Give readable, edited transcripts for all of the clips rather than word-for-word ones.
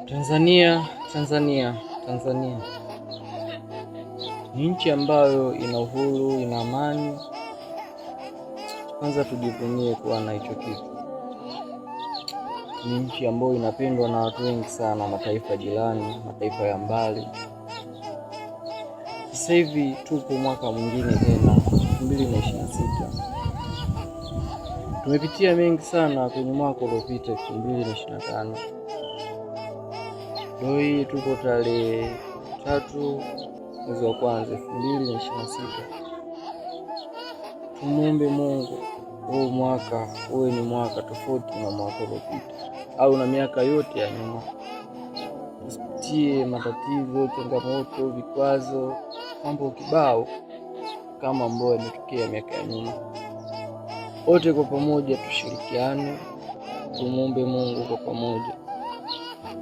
Tanzania, Tanzania, Tanzania ni nchi ambayo ina uhuru, ina amani. Kwanza tujivunie kuwa na hicho kitu. Ni nchi ambayo inapendwa na watu wengi sana, mataifa jirani, mataifa ya mbali. Sasa hivi tupo mwaka mwingine tena, 2026. Tumepitia mengi sana kwenye mwaka uliopita 2025. Leo hii tupo tarehe 3 mwezi wa kwanza 2026. Tumwombe Mungu huu mwaka uwe ni mwaka tofauti na mwaka uliopita au na miaka yote ya nyuma. Tusipitie matatizo, changamoto, vikwazo, mambo kibao kama ambayo yametokea miaka ya nyuma. Wote kwa pamoja tushirikiane, tumwombe Mungu kwa pamoja,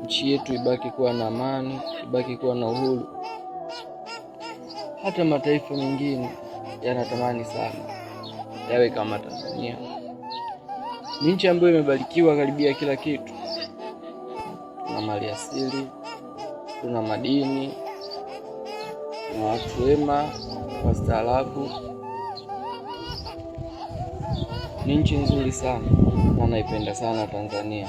nchi yetu ibaki kuwa na amani, ibaki kuwa na uhuru. Hata mataifa mengine yanatamani sana yawe kama Tanzania. Ni nchi ambayo imebarikiwa karibia kila kitu. Tuna mali asili, tuna madini, tuna watu wema, wastaarabu. Ni nchi nzuri sana na naipenda sana Tanzania.